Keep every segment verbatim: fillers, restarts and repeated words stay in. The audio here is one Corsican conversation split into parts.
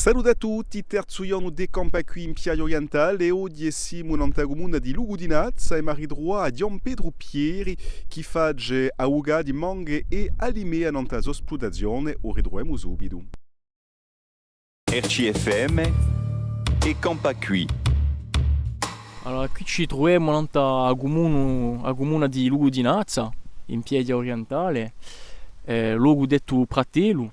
Salute à tutti, terzu ghjornu di Campà quì in Piaghja Orientale, è oghje simu nant'à a cumuna di Lucu di Nazza è emu à ritruvà à Ghjuvan Petru Pieri chì face avucati, manghe è alimea nant'à a so splutazione, u ritruvemu subitu. R C F M è Campà quì. Allora, quì ci truvemu nant'à a cumunu-, a cumuna di Lucu di Nazza, in Piaghja Orientale, eh, locu dettu Pratellu.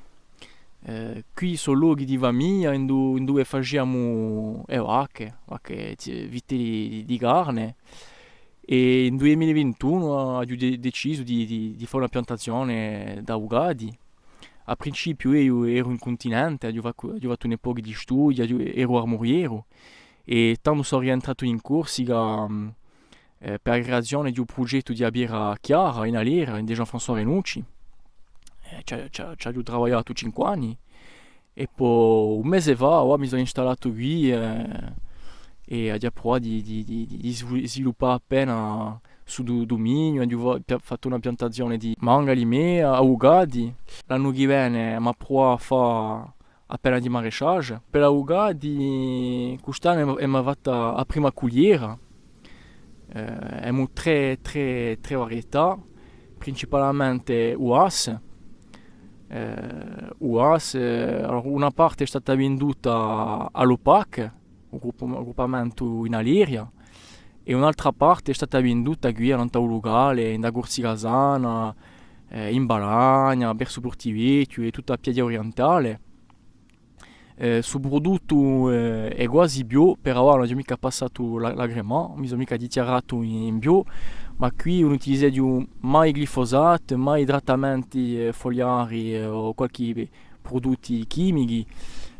Eh, quì sò lochi di famiglia, indu-, induve faciamu e vacche, vacche, ti-, vitelli di, di carne, è in dui mila vintunu aghju de-, decisu di, di, di fà una piantazione d'avucati. À principiu eiu eru in cuntinente, aghju fa-, aghju fattu un pocu di studii, aghju, eru armurieru, è tandu sò rientratu in Corsica, mm, eh, per a creazione di un prugettu di a biera Chiara in Aleria, di Jean-François Renucci. Eh, ci, ci, ci aghju travagliatu cinque anni. È po un mese fà, avà mi sò installatu quì, eh, è aghju pruvatu di, di, di, di svilu-, sviluppà appena stu du-, duminiu, aghju fa-, pia-, fattu una piantazione di manghe, alimea, avucati. L'annu chì vene emu à pruvà à fà appena di maraîchage. Per l'avucati, quist'annu emu, emu fattu a prima cugliera. Eh, emu trè, trè, trè varietà, principalmente U A S. Eh, U A S, eh, allora, una parte hè stata vinduta à l'OPAC, u gruppu-, u gruppamentu in Aleria, è un'altra parte hè stata vinduta quì, nant'à u lucale, in a Corsica sana, eh, in Balagna, versu Portivechju è tutta a Piaghja Orientale. Eh, stu pruduttu, eh, hè guasi bio, per avà ùn aghju micca passatu la, la crema, mi sò micca dichjaratu in, in bio, ma quì ùn utilizeghju mai glifosat, mai trattamenti, eh, fogliari, eh, o qualchì prudutti chimichi.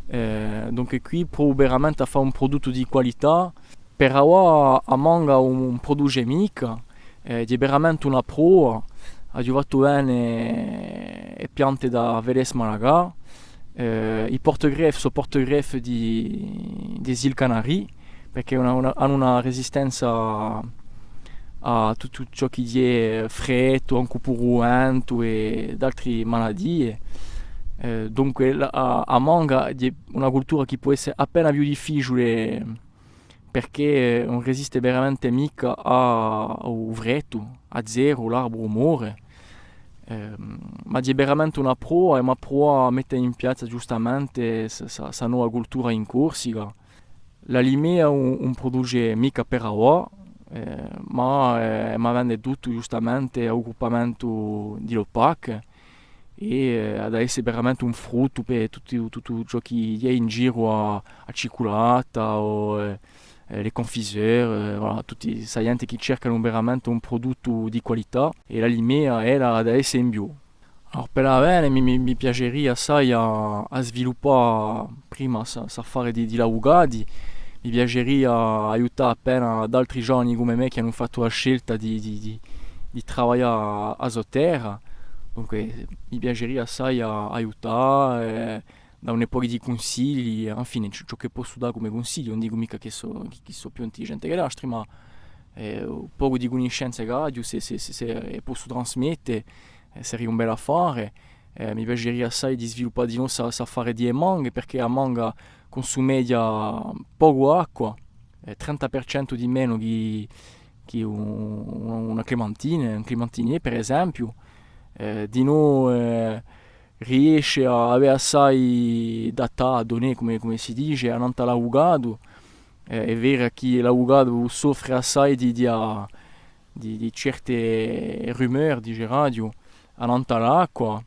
Eh, dunque quì provu veramente à fà un pruduttu di qualità. Per avà a manga ùn, ùn pruduce micca, eh, ghjè veramente una prova, aghju fattu vene e piante da Vélez Malaga, eh, i porte-greffes sò porte-greffes di, des Îles Canaries, perchè una, una, anu una resistenza à, à tuttu ciò chì ghjè freddu, ancu puru ventu è d'altri maladie. Eh, dunque, la, a, a manga ghjè una cultura chì pò esse appena più difficiule, perchè ùn resiste veramente micca à, à u freddu, à zeru, l'arburu more. Ehm, ma ghjè veramente una prova, è emu à pruvà à mette in piazza ghjustamente sta, sta, sta nova cultura in Corsica. L'alimea ùn, ùn pruduce micca per avà, eh, ma, eh, emu à vende tuttu ghjustamente à u gruppamentu di l'OPAC, è, eh, hà da esse veramente un fruttu per tuttu, tuttu ciò chì ghjè in giru à, à a cicculata o, eh, eh, les confiseurs, eh, voilà, tutti sta ghjente chì cercanu veramente un pruduttu di qualità, è l'alimea, ella, hà da esse in bio. Allora, per l'avvene mi, mi, mi piaceria assai à, à sviluppà prima sta, st'affare di, di l'avucati, mi piaceria aiutà appena d'altri giovani cum'è mè chì anu fattu a scelta di, di, di, di travaglià a so terra, dunque mi piaceria assai à, aiutà, eh, dà un pocu di cunsigli, infine, ciò, ciò chì possu dà cum'è cunsigliu, ùn dicu micca chì sò, chì, chì sò più intelligente chè l'altri, ma, eh, un pocu di cunniscenze ch'aghju, s'è, s'è, s'è, s'è possu trasmette, eh, seria un bell'affare. Eh, mi piaceria assai di sviluppà dinò sta, st'affare di e manghe, perchè a manga cunsumeghja pocu acqua, eh, trenta per centu di menu chì, chì un, un, una clementina, un clementiné, per esempiu. Eh, dinò, eh, riesce à avè assai d'attattu, nè, cum'è, cum'è si dice, annant'à l'avucatu. Eh, hè vera chì l'avucatu soffre assai di, di, di, di certe rumeur, diceraghju, annant'à l'acqua,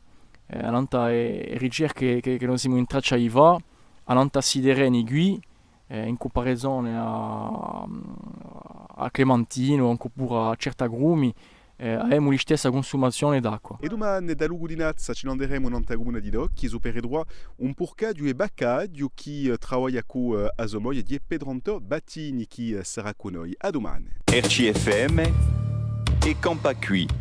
eh, annant'à e, e ricerche chì, chì no simu in traccia di fà, annant'à sti terreni quì, eh, in cumparezone à, à Clementino, ancu puru à certi agrumi, eh, avemu listessa cunsumazione d'acqua. È dumane da Lucu di Nazza ci n'anderemu nant'à a cumuna di Docchisu per ritruvà un purcaghju è baccaghju chì, eh, travaglia cù, eh, a so moglia, ghjè Petr'Antò Battini chì, eh, sarà cù noi. À dumane. R C F M è Campà quì.